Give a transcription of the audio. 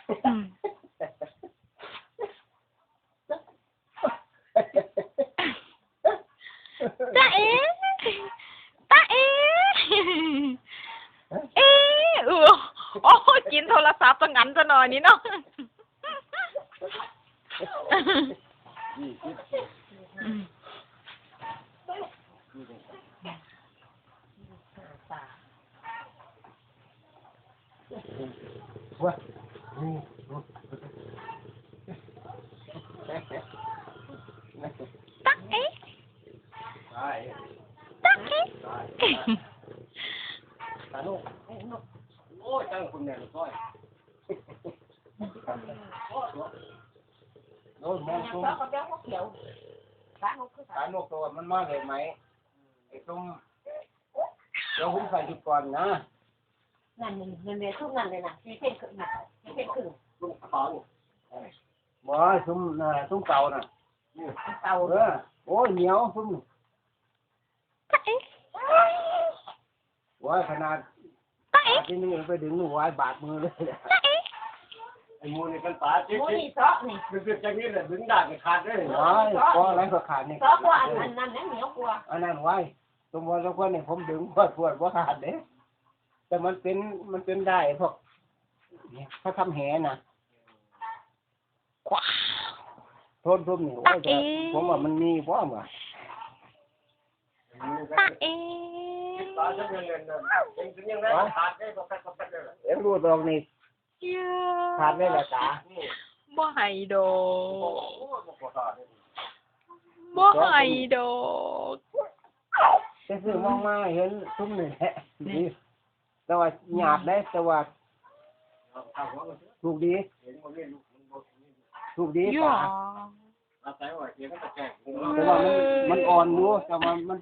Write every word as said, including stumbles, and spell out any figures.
อืม จ๊ะเอ๋ จ๊ะเอ๋ เอ๋ เออ โอ้ กินโทรศัพท์ตั้งอันซะหน่อยนี่เนาะ อืม ว้า ตักเอ๊ะ ตักเอ๊ะ ตาโน่ โอ้ย ตั้งคุณแม่ลูกก้อย โอ้ย มอง เนี่ย ซุ่ม เขาก็เจ้าก็เขียวร้านนกคือ ตาโน่ตัวมันมาเลยไหม ไอ้ซุ่ม เดี๋ยวผมใส่ชุดก่อนนะ นั่นนี่นั่นเลยทุกนั่นเลยนะสี่เส้นครึ่งนะสี่เส้นครึ่ง ลุงขาว บ่ซุ่มน่ะซุ่มเก่าน่ะ เตา เออ โอ้ย เหนียวซุ่ม ตักเอ๊ะ โอ้ย ขนาด ตักเอ๊ะ ที่นี่ไปดึงหนูไว้บาดมือเลย ตักเอ๊ะ ไอ้มูนี่เป็นปลา ห จิ๊ก มู จิ๊ก นี่เซาะนี่ มันเป็นจะนี่แหละดึงดาบไปขาดเลย โอ้ โอ้ ย ยเพราะอะไรก็ขาดนี่ เซาะเพราะอันอันนั้นยังเหนียวกว่า อันนั้นไว้ สมมติว่าคนนี่ผมดึงปวดปวดว่าขาดเด้ แต่มันเป็น มันเป็นได้พวกเขาทำแหน่ะ คว้า โทษซุ่มนี่ โอ้ยแต่ผมว่ามันมีพร้อมว่ะ ตักเอ๊ะ ปลาจะเป็นเงินเดือนเป็นยังไงขาดได้ก็แป๊กก็แป๊กเลย เอ็งรูดออกนี่ เยอะ ขาดได้ละตา บ่ให้ดอก บ่ให้ดอก ไปซื้อมองมาเห็นซุ่มนี่แหละ นี่ นี่แต่ว่าหยาบได้แต่ว่าถูกดี ถูกดี อยู่หรอ ตาแต่ว่ามันมันอ่อนอยู่แต่ว่ามัน